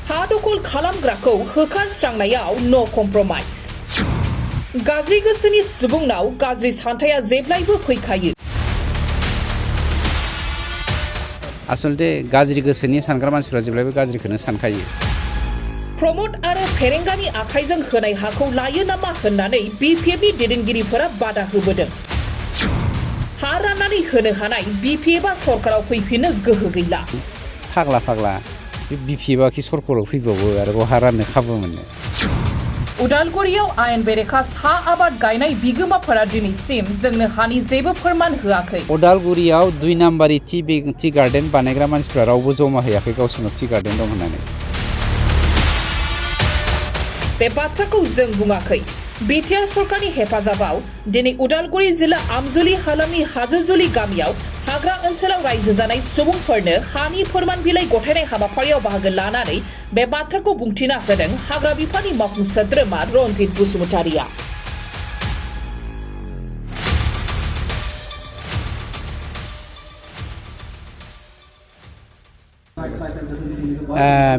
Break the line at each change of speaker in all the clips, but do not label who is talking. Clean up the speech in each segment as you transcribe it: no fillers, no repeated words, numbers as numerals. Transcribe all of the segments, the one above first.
हा दखल खालामग्राखौ होखारस्रांनायाव नो कम्प्रमाइज। गाज्रि गोसोनि सुबुंनाव गाज्रि सानथाया जेब्लायबो फैखायो।
आसलते गाज्रि गोसोनि सानग्रा मानसिफ्रा जेब्लायबो गाज्रिखौनो सानखायो।
प्रमोद आरो फेरेंगानि आखाइजों होनाय हाखौ लायो नामा होननानै बिपिएफनि दैदेनगिरिफोरा बादा होबोदों। हा राननानै होनो हानाय बिपिएफआ सरकाराव फैफिननो गोहो गैला।
फाग्ला फाग्ला बिपिएफआ कि सरकाराव फैबावो आरो हा राननो खाबु मोनो।
उदालगुरियाव आयेन बेरेखा सा आबाद गायनाय बिगोमाफोरा दिनैसिम जोंनो हानि जेबो फोरमान होआखै।
उदालगुरियाव 2 नाम्बारि टि गार्डेन बानायग्रा मानसिफ्रा रावबो जमा होयाखै गावसोरनाव टि गार्डेन दं होननानै।
बे बाथ्राखौ जों बुङाखै। बिटिआर सरकारनि हेफाजाबाव दिनै उदालगुरि जिल्ला आमजुलि हालामनि हाजोजुलि गामियाव हाग्रा ओनसोलाव रायजो जानाय सुबुंफोरनो हानि फोरमान बिलाइ गथायनाय हाबाफारियाव बाहागो लानानै बे बाथ्राखौ बुंथिना होदों हाग्रा बिफाननि मावफुं सोद्रोमा रनजित बसुमतारिया।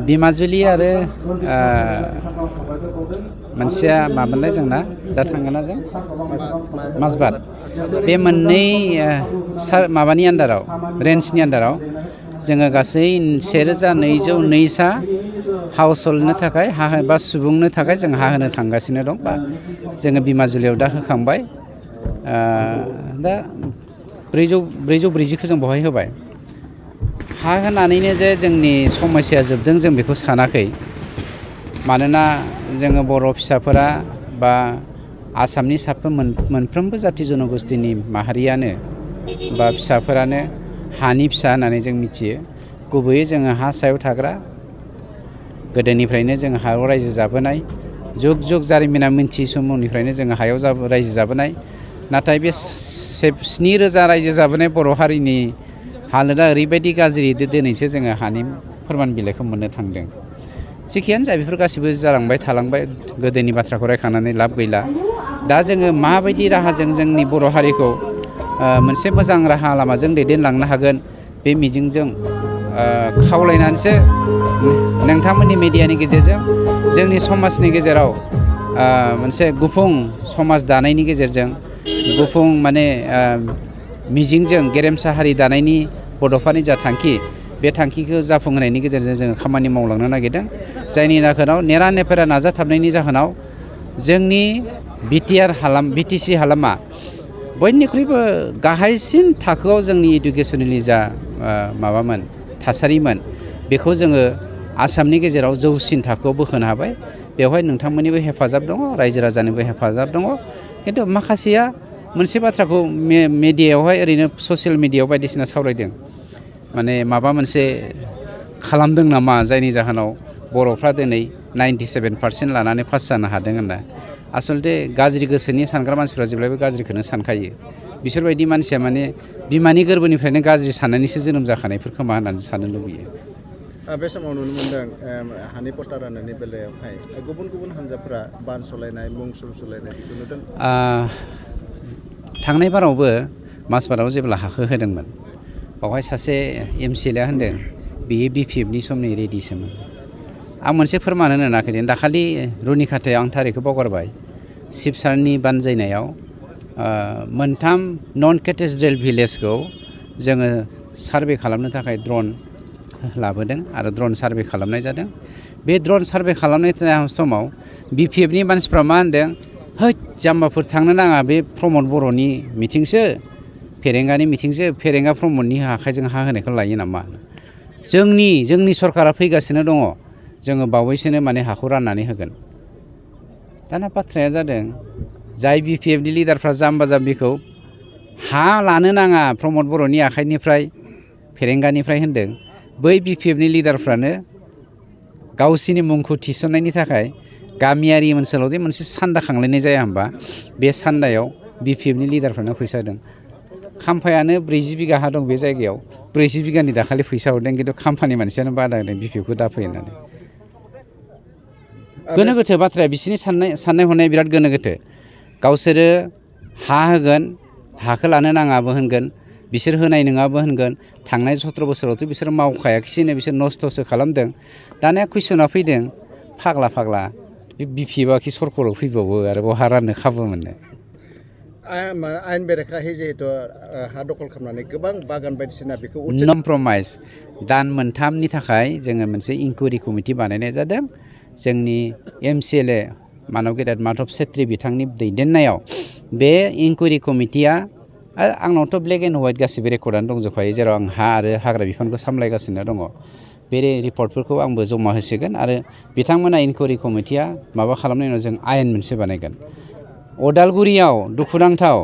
बिमाजुलि आरो मोनसेया मामोनलाय जोंना दा थांगोना जों माजबाद बे मोननै माबानि आन्दाराव रेन्जनि आन्दाराव जोङो गासै 1202 हाउसहोल्डनो थाखाय हा बा सुबुंनो थाखाय जों हा होनो थांगासिनो दं बा जोङो बिमाजुलियाव दा होखांबाय। दा 440खौ जों बहाय होबाय। हा होनानैनो जे जोंनि समस्या जोबदों जों बेखौ सानाखै। मानोना जोङो बर' फिसाफोरा बा आसामनि मोनफ्रोमबो जाथि जनगोष्ठीनि माहारियानो बा फिसाफोरानो हानि फिसा होननानै जों मिथियो। गुबैयै जोङो हा सायाव थाग्रा, गोदोनिफ्रायनो जों हायाव रायजो जाबोनाय, जुग जुग जारिमिना मिन्थियै समनिफ्रायनो जोङो हायाव रायजो जाबोनाय। नाथाय बे 7,000 रायजो जाबोनाय बर' हारिनि हालोदा ओरैबायदि गाज्रि दिनैसो जोङो हानि फोरमान बिलाइखौ मोननो थांदों। जेखियानो जा बेफोर गासिबो जालांबाय थालांबाय, गोदोनि बाथ्राखौ रायखांनानै लाब गैला। दा जोङो माबायदि राहाजों जोंनि बर' हारिखौ मोनसे मोजां राहा लामाजों दैदेनलांनो हागोन बे मिजिंजों खावलायनानैसो नोंथांमोननि मिडियानि गेजेरजों जोंनि समाजनि गेजेराव मोनसे गुफुं समाज दानायनि गेजेरजों गुफुं माने मिजिंजों गेरेमसा हारि दानायनि बड'फानि जा थांखि बे थांखिखौ जाफुंहोनायनि गेजेरजों जोङो खामानि मावलांनो नागिरदों। जायनि जाहोनाव नेरा नेफेरा नाजाथाबनायनि जाहोनाव जोंनि बिटिसि हालामा बयनिख्रुइबो गाहायसिन थाखोआव जोंनि इडुकेसननि जा माबामोन थासारिमोन बेखौ जोङो आसामनि गेजेराव जौसिन थाखोआव बोखोनो हाबाय। बेवहाय नोंथांमोननिबो हेफाजाब दङ, रायजो राजानिबो हेफाजाब दङ। खिन्थु माखासेया मोनसे बाथ्राखौ मिडियायावहाय ओरैनो ससियेल मिडियायाव बायदिसिना सावरायदों, माने माबा मोनसे खालामदों नामा जायनि जाहोनाव बर'फ्रा दिनै 97% लानानै पास जानो हादों होनना। आसलते गाज्रि गोसोनि सानग्रा मानसिफ्रा जेब्लायबो गाज्रिखौनो सानखायो। बिसोरबायदि मानसिया माने बिमानि गोरबोनिफ्रायनो गाज्रि साननानैसो जोनोम जाखानायफोर खोमा होननानै साननो लुबैयो।
बे समाव नुनो मोनदों हानि पट्टा राननायनि बेलायावहाय गुबुन गुबुन हान्जाफोरा बान सलायनाय, मुं सुलायनाय बेखौ नुदों।
थांनाय बारावबो माजबादाव जेब्ला हाखौ होदोंमोन बावहाय सासे MCLA होनदों बेयो बिपिएफनि समनि रेडिसोमोन। आं मोनसे फोरमान होनो नागिरदों। दाखालि रुनिखाथायाव आं थारिखखौ बावगारबाय, शिबसारनि बानजायनायाव 3 नन केटेड्रेल भिलेजखौ जोङो सार्भे खालामनो थाखाय ड्रन लाबोदों आरो ड्रन सार्भे खालामनाय जादों। बे ड्रन सार्भे खालामनाय समाव बिपिएफनि मानसिफ्रा मा होनदों, हैद जाम्बाफोर थांनो नाङा, बे प्रमद बर'नि मिथिंसो, फेरेंगानि मिथिंसो, फेरेंगा प्रमदनि आखाइजों हा होनायखौ लायो नामा। जोंनि सरकारा फैगासिनो दङ, जोङो बावैसोनो माने हाखौ राननानै होगोन। दाना बाथ्राया जादों जाय बिपिएफनि लिडारफ्रा जाम्बा जाम्बिखौ हा लानो नाङा प्रमद बर'नि आखाइनिफ्राय, फेरेंगानिफ्राय होनदों, बै बिपिएफनि लिडारफ्रानो गावसिनि मुंखौ थिसननायनि थाखाय गामियारि ओनसोलाव मोनसे सान्दा खांलायनाय जाया होमबा, बे सान्दायाव बिपिएफनि लिडारफ्रानो फैसा होदों। खाम्फायानो 40 बिगा हा दं बे जायगायाव, 40 बिगानि दाखालि फैसा हरदों, खिन्थु खाम्फानि मानसियानो बादा होदों बिपिएफखौ दाफै होननानै। गोनो गोथो बाथ्राया, बिसोरनि साननाय हनाया बिराद गोनो गोथो। गावसोरो हा होगोन, हाखौ लानो नाङाबो होनगोन, बिसोर होनाय नङाबो होनगोन थांनाय 17 बोसोरावथ' बिसोर मावखायाखिसैनो बिसोर नस्थ'सो खालामदों दानिया कुइसना फैदों फाग्ला बे बिपिएफआ सरकाराव फैबावो आरो बहा राननो खाबु मोनो
आयेन बेरेखायै जिहेतु हा दखल खालामनानै गोबां बागान बायदिसिना बेखौ
कमप्रमाइज दान मोनथामनि थाखाय जोङो मोनसे इनकुवेरि कमिटि बानायनाय जादों जोंनि MCLA मानब गेदेर माधब सेत्री बिथांनि दैदेननायाव बे इनकुवेरि कमिटिया आंनावथ' ब्लेक एन्ड व्हाइट गासिबो रेकर्डआनो दंजोबखायो जेराव आं हा आरो हाग्रा बिफानखौ सामलायगासिनो दङ बे रिपर्टफोरखौ आंबो जमा होसिगोन आरो बिथांमोना इनकुवेरि कमिटिया माबा खालामनायनि उनाव जों आयेन मोनसे बानायगोन अदालगुरियाव दुखुनांथाव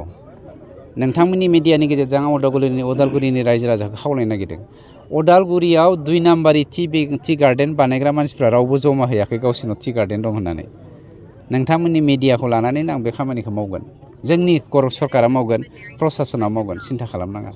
नोंथांमोननि मिडियानि गेजेरजों आं अदालगुरिनि रायजो राजाखौ खावलायनो नागिरदों अदालगुरियाव 2 नाम्बारि टि गार्डेन बानायग्रा मानसिफ्रा रावबो जमा हैयाखै गावसोरनाव टि गार्डेन दं होननानै नोंथांमोननि मिडियाखौ लानानैनो आं बे खामानिखौ मावगोन जोंनि सरकारा मावगोन प्रसासना मावगोन सिन्था खालामनाङा